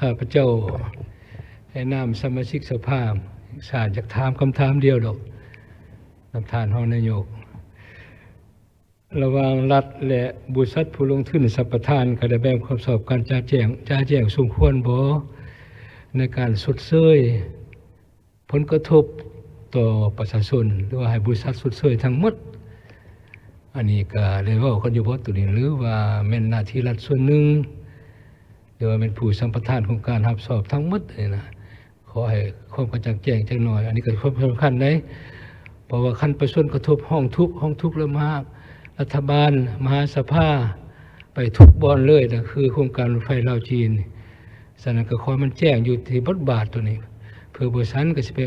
ຂ້າພະເຈົ້າໃນນາມສະມາຊິກສະພາແຫ່ງຊາດ ຢາກຖາມຄຳຖາມດຽວດອກນຳທ່ານຮອງນາຍົກ. ລະຫວ່າງລັດ ແລະ ບໍລິສັດຜູ້ລົງທຶນສຳປະທານ ກະໄດ້ແບ່ງຄວາມຊອບການຈະແຈ້ງ ຈະແຈ້ງສົມຄວນບໍ່ ໃນການຊົດເຊີຍຜົນກະທົບຕໍ່ປະຊາຊົນ ຫຼືວ່າໃຫ້ບໍລິສັດຊົດເຊີຍທັງໝົດ? ອັນນີ້ກະໄດ້ເວົ້າກັນຢູ່ບໍ່ໂຕນີ້ ຫຼືວ່າແມ່ນໜ້າທີ່ລັດສ່ວນໜຶ່ງ ຫຼືວ່າແມ່ນຜູ້ສຳປະທານໂຄງການຮັບຊອບທັງໝົດນີ້ນະ? ຂໍໃຫ້ຄວາມກະຈ່າງແຈ້ງຈັກໜ່ອຍ ອັນນີ້ກໍຄວາມສຳຄັນເດ້ ເພາະວ່າຄັນປະຊາຊົນກະທົບຮ້ອງທຸກ ຮ້ອງທຸກແລ້ວມາຫາລັດຖະບານ ມາຫາສະພາ ໄປທຸກບ່ອນເລີຍນະ ຄືໂຄງການລົດໄຟລາວຈີນ. ສະນັ້ນກໍຂໍໃຫ້ມັນແຈ້ງຢູ່ທີ່ບົດບາດໂຕນີ້ ເພື່ອບໍ່ຊັ້ນກໍຊິໄປ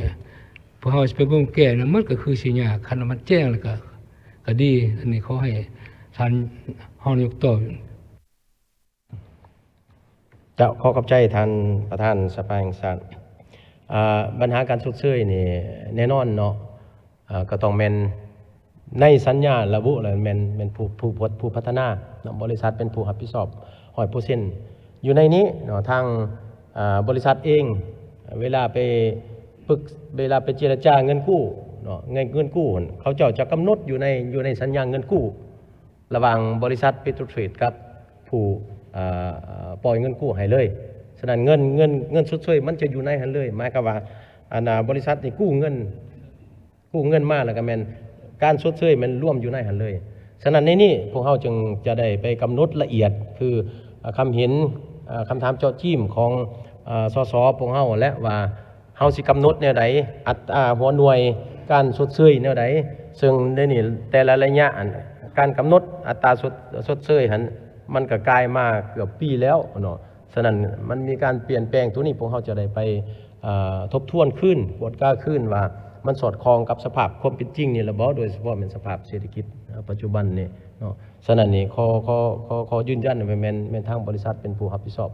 ພວກເຮົາຊິໄປບົ່ມແກ້ນະ ມັນກໍຄືຊິຍາກ ຄັນວ່າມັນແຈ້ງແລ້ວກໍ ກໍດີ. ອັນນີ້ຂໍໃຫ້ທ່ານຮອງນາຍົກຕອບ. ເຈົ້າ ຂໍຂອບໃຈທ່ານປະທານສະພາແຫ່ງຊາດ. ອາ ບັນຫາການຊົດເຊີຍນີ້ແນ່ນອນເນາະ ອາ ກໍຕ້ອງແມ່ນໃນສັນຍາລະບຸແລ້ວແມ່ນ ແມ່ນຜູ້ ຜູ້ ຜູ້ພັດທະນາເນາະ ບໍລິສັດເປັນຜູ້ຮັບຜິດຊອບຮ້ອຍເປີເຊັນ. ຢູ່ໃນນີ້ເນາະ ທາງ ອາ ບໍລິສັດເອງ ເວລາໄປປຶກ ເວລາໄປເຈລະຈາເງິນກູ້ເນາະ ເງິນ ເງິນກູ້ຫັ້ນ ເຂົາເຈົ້າຈະກຳນົດຢູ່ໃນ ຢູ່ໃນສັນຍາເງິນກູ້ ລະຫວ່າງບໍລິສັດເປໂຕຣເທຣດກັບຜູ້ ເອີ ປ່ອຍເງິນກູ້ໃຫ້ເລີຍ. ສະນັ້ນເງິນ ເງິນ ເງິນຊົດເຊີຍມັນຈະຢູ່ໃນຫັ້ນເລີຍ. ໝາຍຄວາມວ່າ ອັນນ່າ ບໍລິສັດນີ້ກູ້ເງິນ ກູ້ເງິນມາ ແລ້ວກໍແມ່ນການຊົດເຊີຍແມ່ນລວມຢູ່ໃນຫັ້ນເລີຍ. ສະນັ້ນໃນນີ້ພວກເຮົາຈຶ່ງຈະໄດ້ໄປກຳນົດລະອຽດ ຄື ເອີ ຄຳເຫັນ ເອີ ຄຳຖາມເຈາະຈີ້ມຂອງ ເອີ ສສ ພວກເຮົາ ແລະ ວ່າ ເຮົາຊິກຳນົດແນວໃດ ອັດຕາຫົວໜ່ວຍການຊົດເຊີຍແນວໃດ ເຊິ່ງໃນນີ້ແຕ່ລະໄລຍະ ອັນ ການກຳນົດອັດຕາຊົດ ຊົດເຊີຍຫັ້ນ ມັນກໍກາຍມາເກືອບປີແລ້ວເນາະ. ສະນັ້ນມັນມີການປ່ຽນແປງ ໂຕນີ້ພວກເຮົາຈະໄດ້ໄປ ເອີ ທົບທວນຄືນ ກວດກາຄືນວ່າ ມັນສອດຄ່ອງກັບສະພາບຄວາມເປັນຈິງນີ້ລະບໍ່ ໂດຍສະເພາະແມ່ນສະພາບເສດຖະກິດ ເອີ ປັດຈຸບັນນີ້ເນາະ. ສະນັ້ນນີ້ ຂໍ ຂໍ ຂໍ ຂໍຢືນຢັນວ່າແມ່ນ ແມ່ນທາງບໍລິສັດເປັນຜູ້ຮັບຜິດຊອບ.